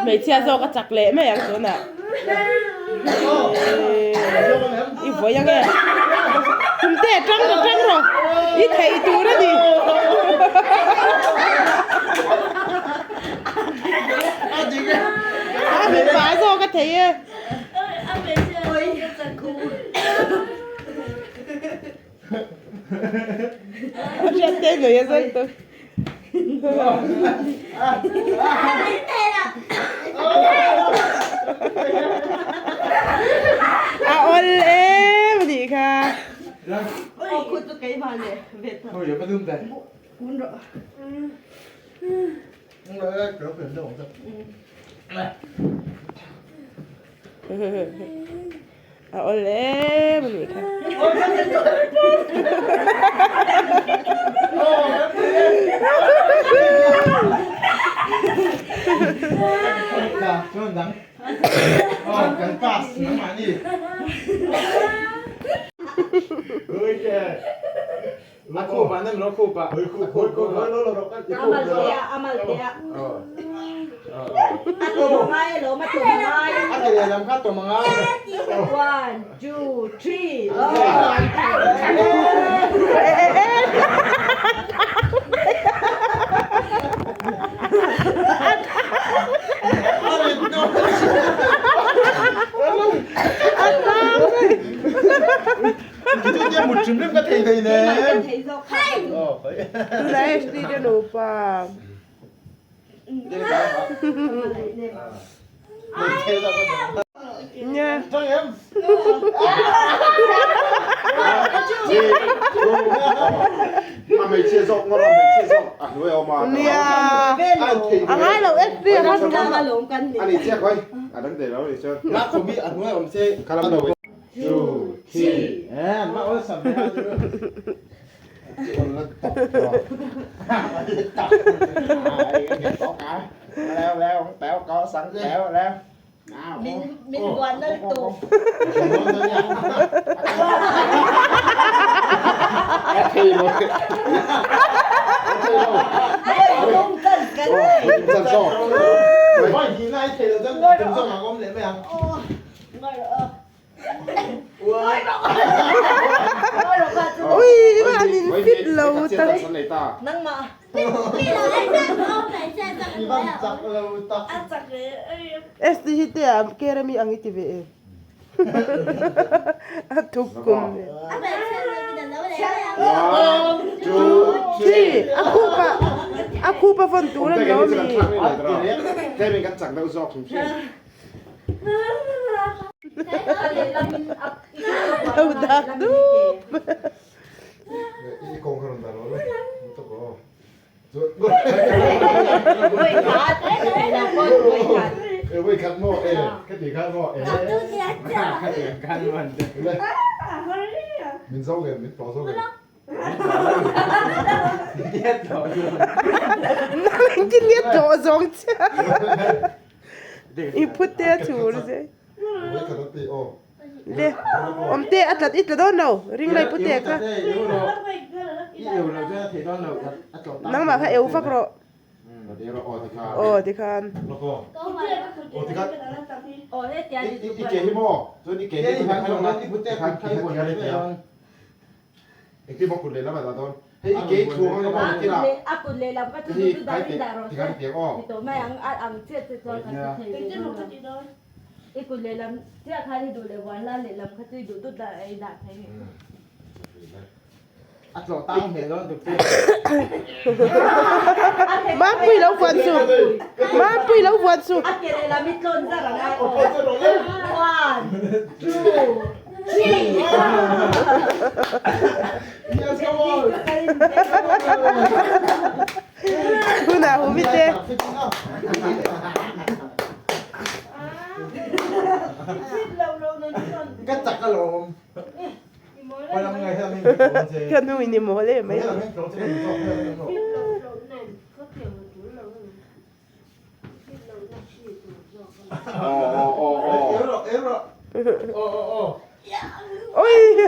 Hmeichhia zawk a chak leh mai ang tunah. I vawi ange. Tumte tang rawh tang rawh. I theih tur a ni. A mipa zawk a thei e. A hriat te nuih a zawk tawh. A awl em a nih kha. A awl em a nih kha. Tunah Ashley te nupa. Nia. Nia. A ngai lo Ashley a hman. Ui i an in fit lo ta. Esti hi te ah Kerami ang i ti ve em? A thuk kum ve. Two, three a khup ah a khup a vawn tur a ni lo mi. Lo dak dup. Nang engtin nge dawh zawng che I phut te a chur che. Le awm te a tlat i tla dawn lo ring lai pute kha. Nangmah kha eu vak rawh. Aw tikhan. Mapui lo vuan su Mapui lo vuan su Hunah humi te. Ka nu in i mawl em mai. Ui.